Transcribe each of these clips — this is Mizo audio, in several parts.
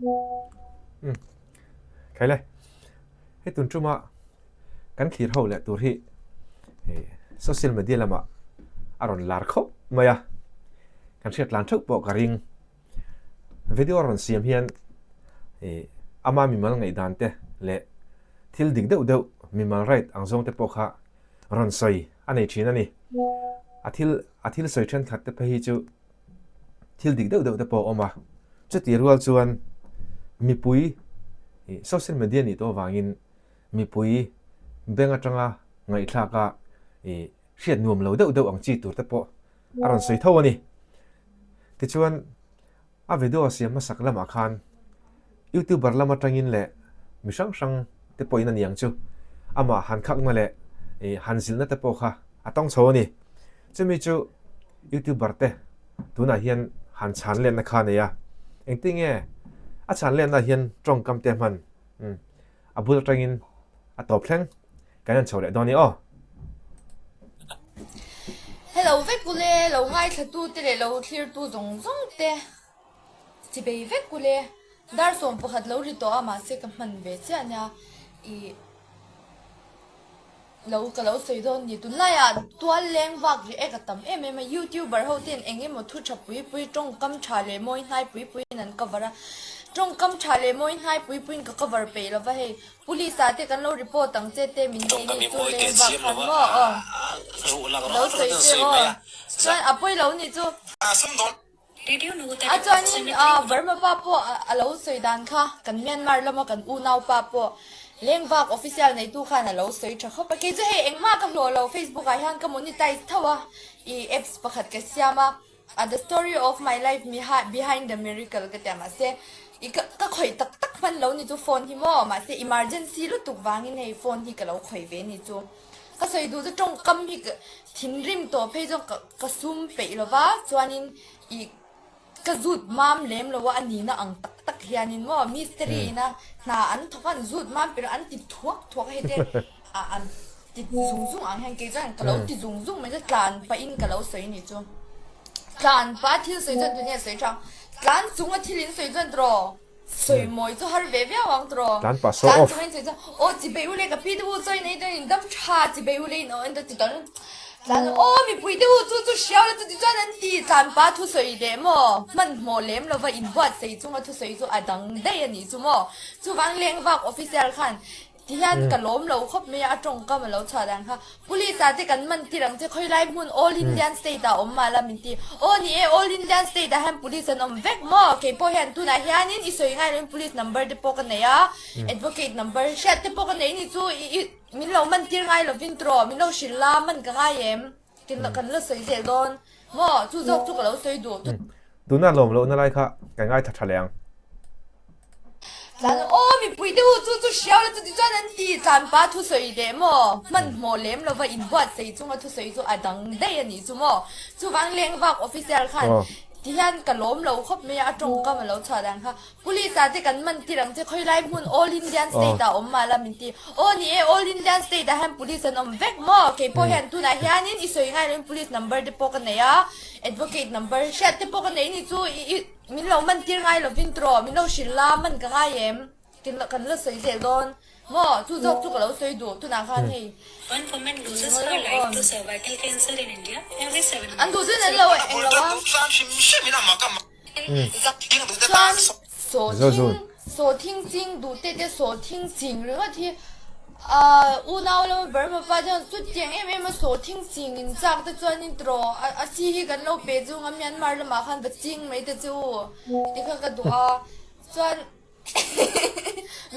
Umm Khaile hei tun tuma kan thlir ho leh tur hi social media lamah a rawn lar khawp mai a, kan hriat tlan theuh pawh ka ring. Video a rawn siam hian ama mimal ngaihdan te leh thil dik deuh deuh mimal right ang zawng te pawh kha rawn sawi a nei thin a ni. A thil a thil sawi thenkhat te phei hi chu thil dik deuh deuh te pawh a awm a, chutih rual chuan mipui social media nih tawh avangin mipui beng atanga ngaihthlak a ih hriat nuam lo deuh deuh ang chi tur te pawh a rawn sawi tho a ni. Tichuan a video siam hmasak lamah khan youtuber lam atangin leh mi hrang hrang te pawhin a ni ang chu amah han khakna leh ih han zilhna te pawh kha a tawng chho a ni. Chumi chu youtuber te tunah hian han chhan letna kha a nei a, engtinge a chhan letna hian tawngkam te hman a bul atangin a tawp thleng kan en chho leh dawn a ni aw. Hello vek ule, lo ngaithla tu te leh lo thlir tu zawng zawng te chi bei vek ule, dar 11 lo ri tawh a mahse ka hman ve chiah nia ih Lo ka lo sawi dawn ni. Tunlaiah tual leng vak ri ek a tam em em a, youtuber ho ten eng emaw thu tha pui pui tawngkam tha leh mawi hnai pui puiin an cover a, tawngkam tha leh mawi hnai pui puiin ka cover peih lova hei police ah te kan lo report ang che te min ti ni chu leng vak khan maw aw lo sawi che aw chuan a pawi lo ni chu. A chuanin Burma pa pawh a lo sawi dan kha kan Myanmar lama kan unau pa pawh Lengvak official neitu khan a lo sawi tha khawp a. Kei chu hei engmah ka hlawh lo Facebook ah hian ka monetize tho a i apps pakhat ka siam a The story of my life behind the miracle ka tia mahse i ka khawih tak tak hman lo ni chu phone hi maw mahse emergency lutuk vangin hei phone hi ka lo khawih ve ni chu. Ka sawi duh chu tawngkam hi thinrim tawh phei chuan ka sum peih lo va, chuanin ih ka zut mam lem lo a, a nihna ang tak tak hianin maw mistiri ina hna an thawk a, an zut mam peih lo a, an ti thuak thuak a hei te an ti zung zung ang hian kei chuan ka lo ti zung zung mai chu tlan pahin ka lo sawi ni chu. Tlan pah a thil sawi chuan tunge sawi tha ang, tlan chunga thil in sawi chuan tiraw. Sawi mawi chu har ve viau ang tiraw. Tlan pah saw off. Tlan chungin sawi chuan aw chi bei ule ka pi te u chawi nei chuan in dam tha chi bei ule in aw en ta ti tawh tlan aw mipui te u chu chu hriau la chuti chuan an ti tlan pa thu sawi leh maw hmanhmawh lem lova in buatsaih chunga thu sawi chu a dang daih a nih chu maw chuvang lengvak official khan Ti hian ka lawm lo khawp mai a, a tawngkam a lo chhuah dan kha. Police ah te kan man tir ang che, khawi lai hmun All Indian State ah awm mah la min ti. Aw ni e, All Indian State ah hian police an awm vek maw? Kei pawh hian tunah hianin i sawi ngai loin police number te pawh ka nei a, advocate number hriat te pawh ka nei ni chu i min lo man tir ngai lovin tiraw, min lo hrilh la, man ka ngai em? Kan la sawi zel dawn maw? Chu zawk chu ka lo sawi duh. Tuna lawm lohna lai kha kan ngaithla tha leh ang. Tlan aw mipui te u chu chu hriau la chuti chuan an ti tlan pa thusawi leh maw hmanhmawh lem lova inbuatsaih chunga thusawi chu a dang daih a nih chu maw chuvang lengvak official khan ti hian ka lawm lo khawp mai a a tawngkam a lo chhuah dan kha police ah te kan man tir ang che khawi lai hmun all Indian state ah awm mah la min ti aw ni e all Indian state ah hian police an awm vek maw kei pawh hian tunah hianin i sawi ngai loin police number te pawh ka nei a advocate number hriat te pawh ka nei ni chu i Min lo man tir ngai lovin tiraw, min lo hrilh la, man ka ngai em? Kan la sawi zel dawn maw? Chu zawk chu ka lo sawi duh tunah khan hei. An duh chuan an lo eng lo a. Chuan sawhthing sawhthing ching duh te te sawhthing ching ringawt hi Ahh unau lama Burma pa chuan chutiang em em a sawhthing ching in chak te chuanin tiraw a chi hi kan lo pe chung a Myanmar lamah khan va ching mai te chu ti kha ka duh a chuan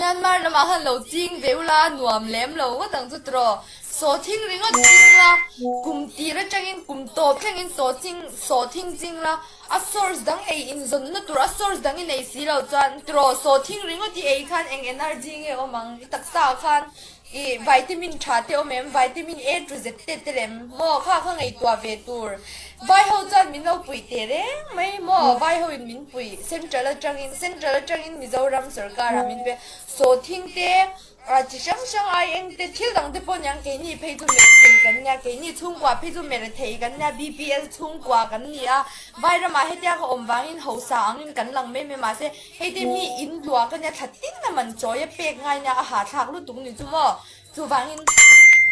Myanmar lamah khan lo ching ve ula a nuam lem lo ngawt ang chu tiraw sawhthing ringawt ching la kum tir atangin kum tawp thlengin sawhthing sawhthing ching la a source dang ei inzawnna tur a source dang i nei si lo chuan tiraw sawhthing ringawt i ei khan eng energy nge awm ang i taksa ah khan i vitamin tha te awm em vitamin A to Z te te lem maw kha kha ngaihtuah ve tur. Vai ho chuan min lo puih teh reng mai maw? Vai ho in min puih Central atangin Central atangin Mizoram sorkar ah min pe sawhthing te ah chi hrang hrang ai eng te thil dang te pawh niang keini phei chu merethei kan nia keini chhungkua phei chu merethei kan nia BPL chhungkua kan ni a Vai ramah hetia ka awm vangin hausa angin kan lang mai mai mahse hei te mi in luah ka nia thla tin a man chawi a pek ngai nia a hahthlak lutuk ni chu maw? Chuvangin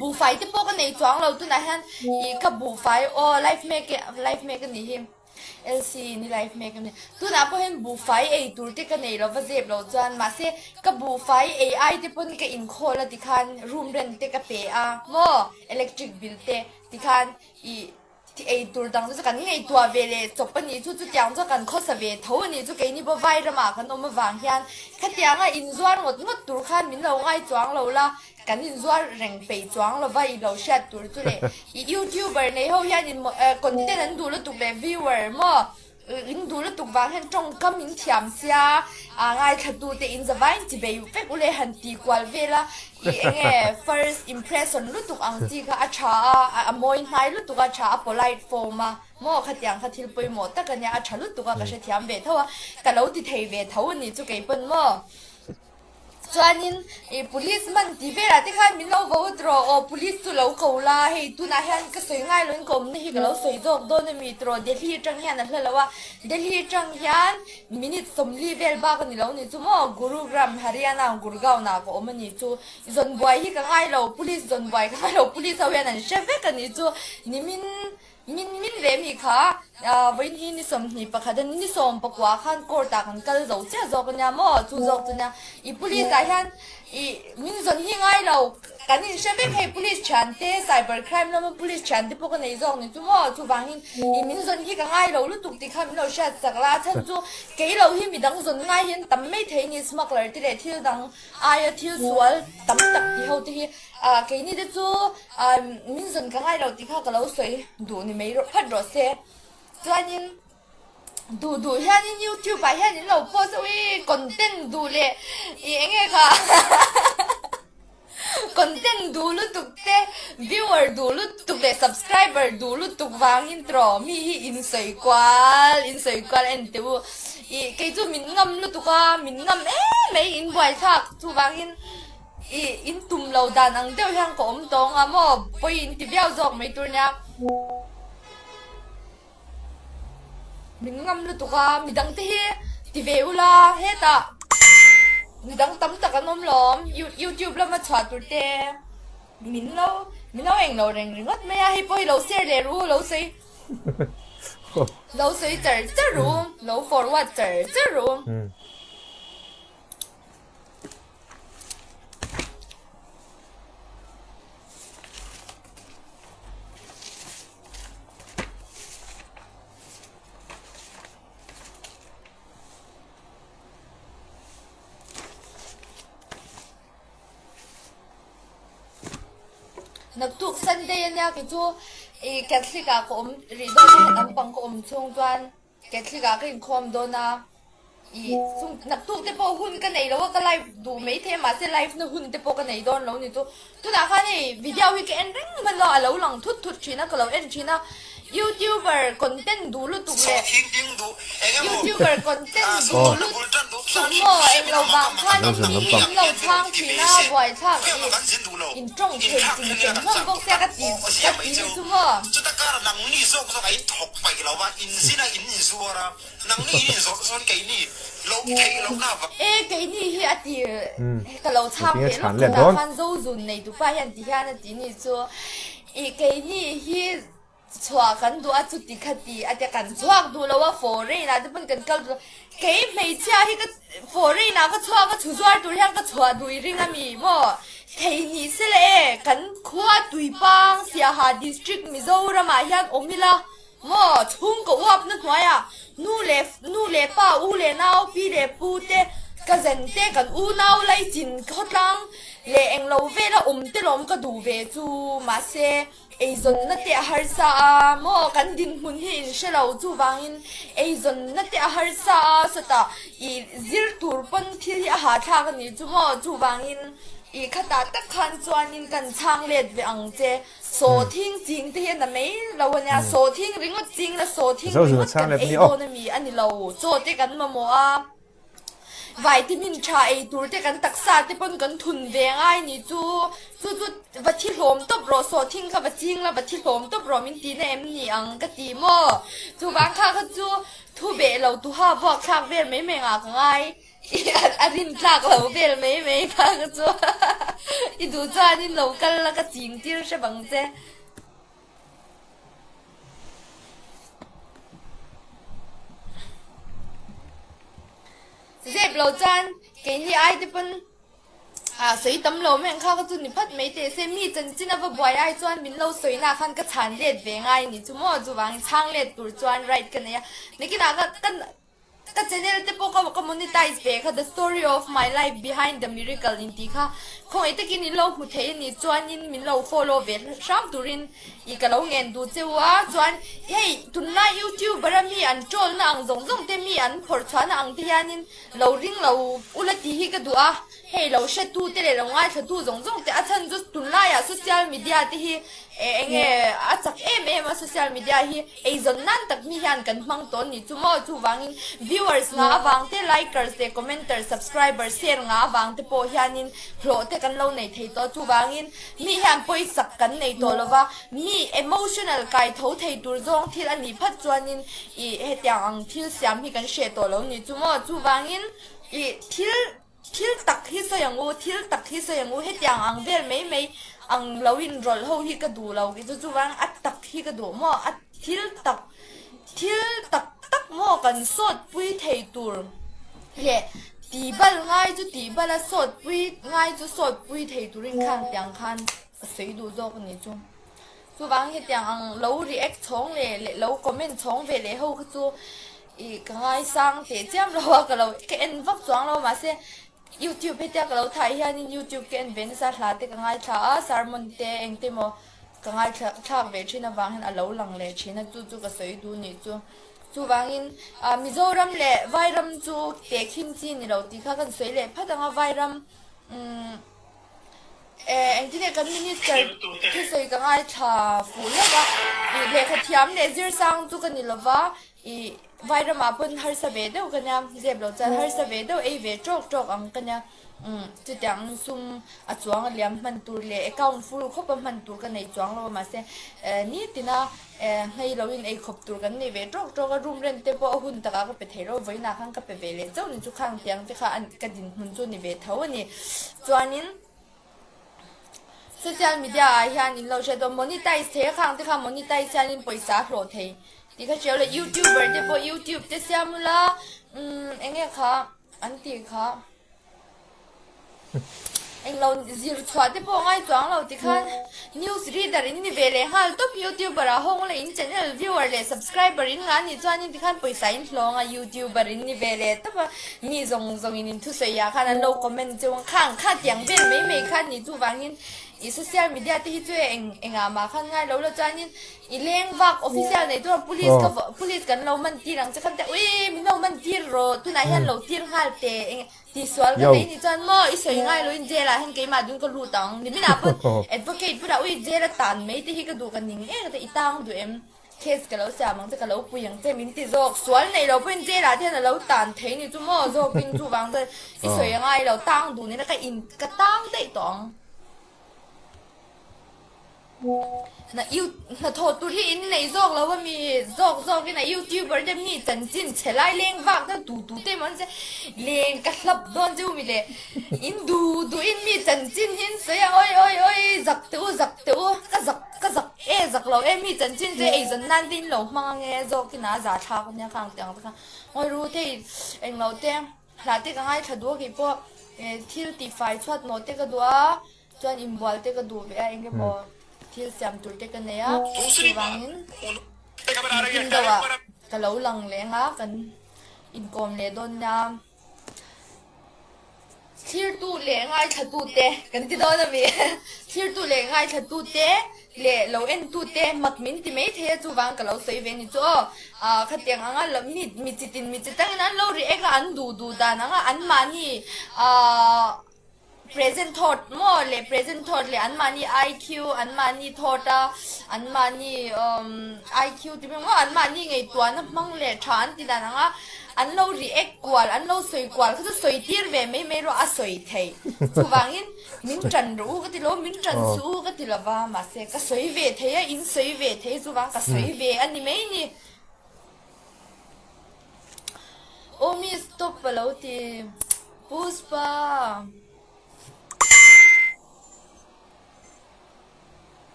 buhfai te pawh ka nei chuang lo tunah hian ih ka buhfai aw life mek e life mek a nih hi LC ni life mek a ni tunah pawh hian buhfai ei tur te ka nei lo va zep loh chuan mahse ka buhfai ei ai te pawn ka inkhawl a tikhan room rent te ka pe a maw electric bill te tikhan ih Ei tur dang chu kan ngaihtuah ve leh chawp a nih chu, chutiang chuan kan khawsa ve tho a nih chu, keini pawh vai ramah kan awm avang hian khatianga inzuar ngawt ngawt tur khan min lo ngai chuang lo la, kan inzuar reng peih chuang lo va i lo hriat tur chu leh i youtuber nei ho hian in content an duh lutuk leh viewer maw In duh lutuk vang hian tawngkam in thiam sia, a ngaithla te in zavain chi bei vek ule han ti kual vel a, i enge first impression lutuk ang chi kha a tha a, a mawi hnai lutuk a tha a polite form a maw khatiang kha thil pawimawh tak ania a tha lutuk a ka hrethiam ve tho a, ka lo ti thei ve tho a nih chu keipawn maw. Chuanin i police man tih velah te khan min lo vote rawh aw police chu lo ko la hei tunah hian ka sawi ngai loin ka awmna hi ka lo sawi zawk dawn a mi tawh Delhi atang hian a hla lo a Delhi atang hian minute 40 vel bak a ni lo ni chu maw Gurugram Haryana Gurgaon ah ka awm a ni chu zawn buai hi ka ngai lo police zawn buai ka ngai lo police ho hian an hre vek a ni chu nimin Min min ve mi kha vawiin hi ni 21 a ni, ni 19 khan court ah kan kal zo chiah zawk a nia maw chu zawk chu nia i police ah hian i min zawn hi ngai lo kan in hre vek hei police thian te cyber crime lama police thian te pawh ka nei zawk ni chu maw chuvangin i min zawn hi ka ngai lo lutuk tih kha min lo hriat chak la a chhan chu kei lo hi midang zawn ngai hian tam mai thei ni smuggler te leh thil dang aia thil sual tam tak tih ho te hi ah keini te chu ah min zawn ka ngai lo tih kha ka lo sawi duh ni mai rawh phat rawh se chuanin duh duh hianin youtube ah hian in lo post a ui content duh leh ih eng nge kha content duh lutuk te viewer duh lutuk leh subscriber duh lutuk vangin tawh mi hi in sawi kual in sawi kual en teh u. Ih kei chu min ngam lutuk a, min ngam em mai in buaithlak chuvangin ih in tum lo dan ang deuh hian ka awm tawng a maw pawi in ti viau zawk mai tur nia. Min ngam lutuk a, midang te hi ti ve ula hetah midang tam tak an awm lawm youtube lama chhuah tur te min lo min lo englo reng ringawt mai a hei pawh hi lo share leh ru lo sawi. Lo sawi char char ru, lo forward char char ru. Naktuk Sunday ania kei chu ih Catholic ah ka awm rih dawn a hnam pang ka awm chhung chuan Catholic ah ka inkhawm dawn a ih chung naktuk te pawh hun ka nei lo a ka live duh maithei a mahse live na hun te pawh ka nei dawn lo ni chu tunah khan hei video hi ka en reng hman lo a lo lang thut thut thin a ka lo en thin a Youtuber content duh lutuk leh Youtuber content duh lutuk maw englo vang khan in mi hi in lo chhang thin a buaithlak i in tawng thei ching cheng hlawm bawk sia ka ti ka ti ni chu maw. E keini hi a ti ka lo chhang ve lawk tunah khan Zozun neitupa hian ti hian a ti ni chu i keini hi Chhuah kan duh a chuti kha ti a tia kan chhuak duh lo a foreign ah te pawn kan kal duh lo kei hmeichhia hi ka foreign ah ka chhuak a chhu zuar tur hian ka chhuah duh i ring a mi maw thei ni se le e kan khua Tuipang Siaha district Mizoram ah hian awm ila maw chhungkaw uap na hnuai ah nu leh nu leh pa u leh nau pi leh pu te cousin te kan unau laichin khawtlang leh englo vel a awm te lawm ka duh ve chu mahse. Eizawnna te a harsa a maw? Kan dinhmun hi in hre lo chuvangin eizawnna te a harsa a sawtah i zir tur pawn thil hi a hahthlak a ni chu maw? Chuvangin. I khatah tak khan chuanin kan chhang let ve ang che. Sawhthing ching te hi a na mai lo a nia, sawhthing ringawt ching la sawhthing ringawt kan ei dawn a mi a ni lo, chaw te kan mamawh a, vitamin tha ei tur te kan taksa te pawn kan thun ve ngai ni chu, chu chu va thi hlawm tawp rawh, sawhthing kha va ching la va thi hlawm tawp rawh min tihna em ni ang ka ti maw? Chuvang kha kha chu thu beh lo tuha vuak thlak vel mai mai ngah ka ngai. A rin tlak lo vel mai mai kha ka chu i duh chuanin lo kal la ka ching tir hre bang che. Zep lo chuan keini ai te pawn a sawi tam lo mai ang kha ka chu ni phat mai teh se mi chanchin a va buai ai chuan min lo sawi na khan ka chhan let ve ngai ni chu maw chuvangin chhang let tur chuan right ka nei a nakinah ka ka Ka channel te pawh ka ka monetize ve kha the story of my life behind the miracle in tih kha khawngaih takin in lo hmu thei a ni chuanin min lo follow ve hram turin i ka lo ngen duh che u a chuan hei tunlai youtuber a mi an troll na ang zawng zawng te mi an phawrh chhuah na ang te hianin lo ring lo ula tih hi ka duh a hei lo hre tu te leh lo ngaithla tu zawng zawng te a chhan chu tunlaiah social media te hi eng nge a chak em em a social media hi. Eizawn nan tak mi hian kan hmang tawn ni chu maw? Chuvangin viewers nga avang te, likers leh commenters, subscribers, share nga avang te pawh hianin hlawh te kan lo nei thei tawh. Chuvangin mi hian pawisak kan nei tawh lova, mi emotional kai tho thei tur zawng thil a nih phat chuanin ih hetiang ang thil siam hi kan hreh tawh lo ni chu maw? Chuvangin ih thil Thil tak hi sawi ang u, thil tak hi sawi ang u, hetiang ang vel mai mai ang lo inrawlh ho hi ka duh lo kei chu chuvang a tak hi ka duh maw, a thil tak, thil tak tak maw kan sawt pui thei tur leh tih bal ngai chu tih bal a sawt pui ngai chu sawt pui thei turin khang tiang khan ka sawi duh zawk a ni chu. Chuvang hetiang ang lo react chhawng leh leh lo comment chhawng ve leh ho kha chu Ih ka ngaisang teh chiam lo a ka lo ka en vak chuang lo mahse youtube hetia ka lo thai hianin youtube ka en ve nasa hla te ka ngaithla a sermon te engte maw ka ngaithla thlak ve thin avang hian a lo lang leh thin a chu chu ka sawi duh nih chu chuvangin ah Mizoram leh Vairam chu tehkhin chi ni lo tih kha kan sawi leh phat ang a Vairam umm eh engtin nge kan minister thusawi ka ngaithla fuh hlauh a ih lehkha thiam leh zir sang chu ka ni lova. I Vairamah pawn harsa ve deuh ka nia, zep lo chuan harsa ve deuh ei ve tawk tawk ang ka nia. Umm chutiang sum a chuang a liam hman tur leh account full khawp a hman tur ka nei chuang lo a mahse nitina nghei loin ei khawp tur kan nei ve tawk tawk a, room rent te pawh a hun takah ka pe thei lo, vawiinah khan ka pe ve leh chauh ni chu khang tiang te kha ka dinhmun chu ni ve tho a ni. Chuanin. Social media ah hian in lo hriat dawn monetize thei a khang te kha monetize hian in pawisa a hlawh thei tih kha hriau leh youtuber te pawh youtube te siam ula umm eng nge kha an tih kha eng lo zir chhuah te pawh ngai chuang lo ti khan news reader in ni ve leh nghal tawp youtuber ah hawng leh in channel viewer leh subscriber in ngah anih chuan in tikhan pawisa in hlawng a youtuber in ni ve leh tawp a. Mi zawng zawngin in thusawi ah khan an lo comment cheu ang khang kha tiang vel mai mai kha ni chuvangin i social media te hi chu eng engah mah khan ngai lo la chuanin i leng vak official nei tur police ka police kan lo man tir ang che khan te ui min lo man tir rawh tunah hian lo tir nghal teh eng tihsual ka nei ni chuan maw i sawi ngai lo in jail ah hian keimah dun ka lut ang niminah pawn advocate bulah ui jail a tan mai te hi ka duh ka ning em ka ti i tang duh em. Case ka lo siam ang che, ka lo pui ang che min ti zawk. Sual nei lo pawhin jail ah te hian a lo tan thei ni chu maw zawkin chuvang chuan i sawi a ngai lo, tang dun ila ka in ka tang daih tawh ang. Na you hnathawh tur hi in nei zawk lo a mi zawk zawkin a youtuber te mi chanchin chhe lai leng vak deuh tu tu te emaw an che leng ka hlap dawn cheu mi le in du duhin mi chanchin hi an sawi a awi awi awi zak teh u zak teh u ka zak Ka zak e zak lo e mi chanchin chu eizawn nan te in lo hmang ange zawk in a za thlak ania khang tiang te kha ngawi ru thei englo te hlah te ka ngaithla duh a kei pawh thil tih fai chhuat mawh te ka duh a chuan inbual te ka duh ve a eng emaw thil siam tur te ka nei a chuvangin nikin deuh ah ka lo lang leng a kan inkawm leh dawn nia. Thlirtu leh ngaithlatute kan ti dawn a mi? Thlirtu leh ngaithlatute leh lo entute mak min ti mai thei a, chuvang ka lo sawi ve ni chu aw. Ah khatiang anga lo mi mi chitin mi chi tangin an lo react a, an duh duh dan anga anmahni ah. Present thought maw le present thought leh anmahni IQ anmahni thought a anmahni umm IQ ti mai maw anmahni ngaihtuahna hmang leh tha an ti dan ang a an lo react kual an lo sawi kual kha chu sawi tir ve mai mai rawh a sawi thei chuvangin min tan rawh u ka ti lo min tan suh u ka ti lo va mahse ka sawi ve thei a in sawi ve thei chuvang ka sawi ve a ni mai ni. Aw miss stop a lo ti Puspa.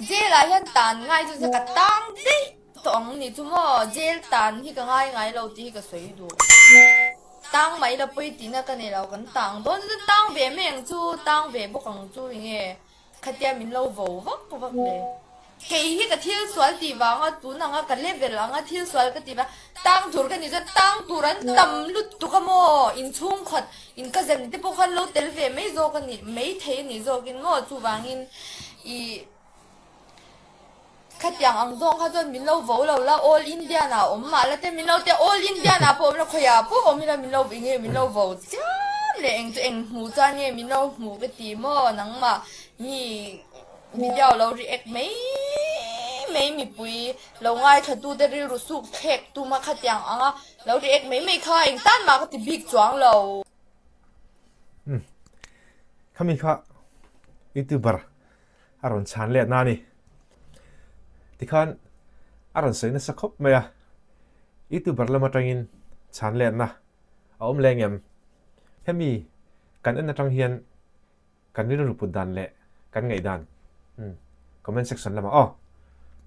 Jail ah hian tan ngai chu ka tang daih tawh ang ni chu maw jail tan hi ka ngai ngai lo tih hi ka sawi duh. Tang mai la pawi tihna ka nei lo kan tang dawn chuan tang ve mai ang chu tang ve bawk ang chu enge. Khatia min lo vo vak vak le. Kei hi ka thil sual tih vanga tun anga ka level anga thil sual ka tih vang tang tur ka nih chuan tang tur an tam lutuk a maw inchhung khat in ka zem te pawh khan lo tel ve mai zawk a nih mai thei a nih zawkin maw chuvangin ih Khatiang ang zawng kha chuan min lo vo lo la, All Indian ah awm mah la te min lo tia, All Indian ah pawh awm la, khawiah pawh awm ila min lo eng nge min lo vo chiam leh eng chu eng hmuh chuan nge min lo hmuh ka ti maw nangmah mi video lo react mai mai mipui lo ngaithla tu te rilru suk thlek tum a khatiang ang a lo react mai mai kha eng tan mah ka ti bik chuang lo. Umm khami kha youtuber a rawn chhan let na a ni. Tikhan a rawn sawi nasa khawp mai a, YouTuber lam atangin chhan letna a awm leng em? Hemi kan en atang hian kan rilru put dan leh kan ngaihdan comment section lamah aw.